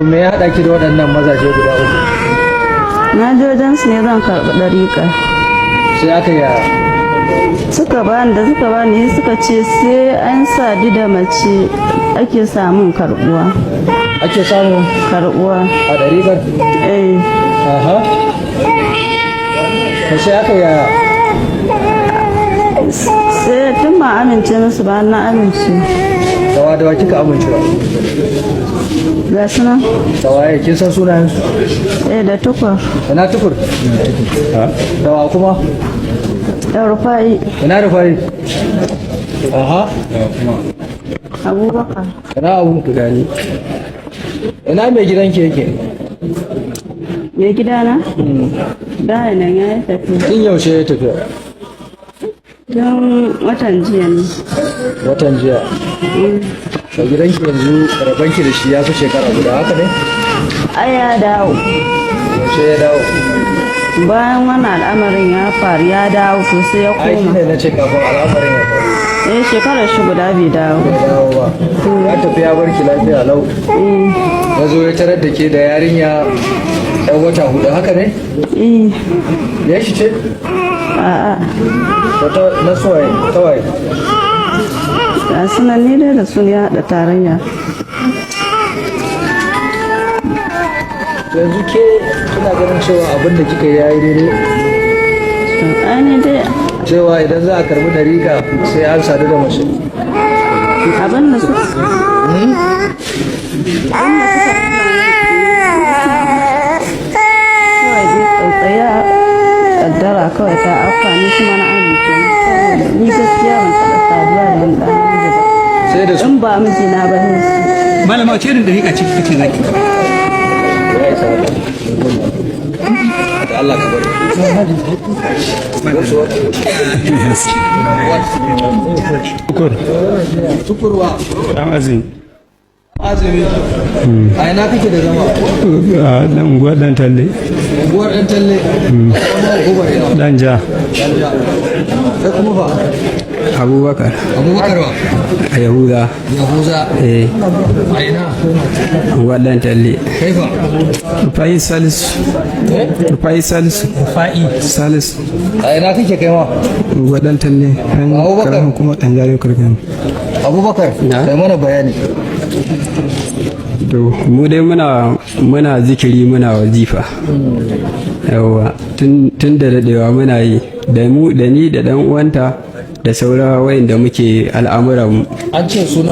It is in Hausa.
Me ya haɗa ki da waɗannan mazaje guda uku? Na je wajen su ne zan karɓi ɗariƙa. Sai aka yi? Suka bani, da suka bani suka ce sai an sadu da mace ake samun karɓuwa. Ake samun karɓuwa. A ɗariƙar? Eh. Aha, to sai aka yi? Sai tun ba amince musu ba, na amince. Dawa dawa kika amincewa? Ga su nan. Da waye? Kin san sunayen su? Eh, da Tukur. Ina Tukur? Dawa kuma? Da Rufa'i. Ina Rufa'i? Aha. Abubakar. Ina Abu? Gani. Ina mai gidanki yake? Mai gidana da nan ya yi tafiya. Tun yaushe ya tafi? Tun watan jiya ne. Watan jiya. Mai gidanki yanzu rabanki da shi ya fi shekara guda, haka ne? Ai ya dawo. Yaushe ya dawo? Bayan wannan al'amarin ya faru ya dawo sosai ya Ai shi koma. ne na ce kafin al'amarin ya faru. Eh, shekarar shi guda bai dawo. Bai dawo ba, ya tafi ya barki lafiya lau. Ya zo ya tarar da ke da yarinya yan wata 4, haka ne? Eh. Ya shi ce? A'a. Wata na suwaye tawaye? Ga su nan, ni dai da su ne ya haɗa tarayya. Yanzu ke kina ganin cewa abin da kika yi yayi daidai? To, ai ni dai Cewa idan za a karbi dariƙa sai an sadu da mace? Abin da suka kawai dai tsautsayi ya kaddara kawai ta afka ni, kuma na amince, saboda ni gaskiya ban taɓa saduwa da wani ɗan namiji ba Sai da su. in ba mijina ba ne su. Malama, wace irin dariƙa ce kika ce zaki? Ya isa haka. Da Allah ka bari. Tukur. Tukurwa? Dan Azumi. Azumi. A ina kake da zama? A dan unguwar Dan Talle. Unguwar Dan Talle, kuma hukumar ina? Dan Ja. Danja. Sai kuma fa? Abubakar. Abubakar wa? A Yahuza. Yahuza? Eh. A ina? Unguwar Dan Talle. Kai fa? Rufai Salisu. Rufai Salisu. Fa'i. Salisu. A ina kake kai ma? Unguwar Dan Talle kan Abubakar. Karamin kuma Dan Jare Kurgan. Abubakar, kai mana bayani. To, mu dai muna zikiri, muna wazifa. Yawwa, tun da dadewa muna yi, da mu da ni da dan uwanta da saura wayanda muke al'amuran. An ce suna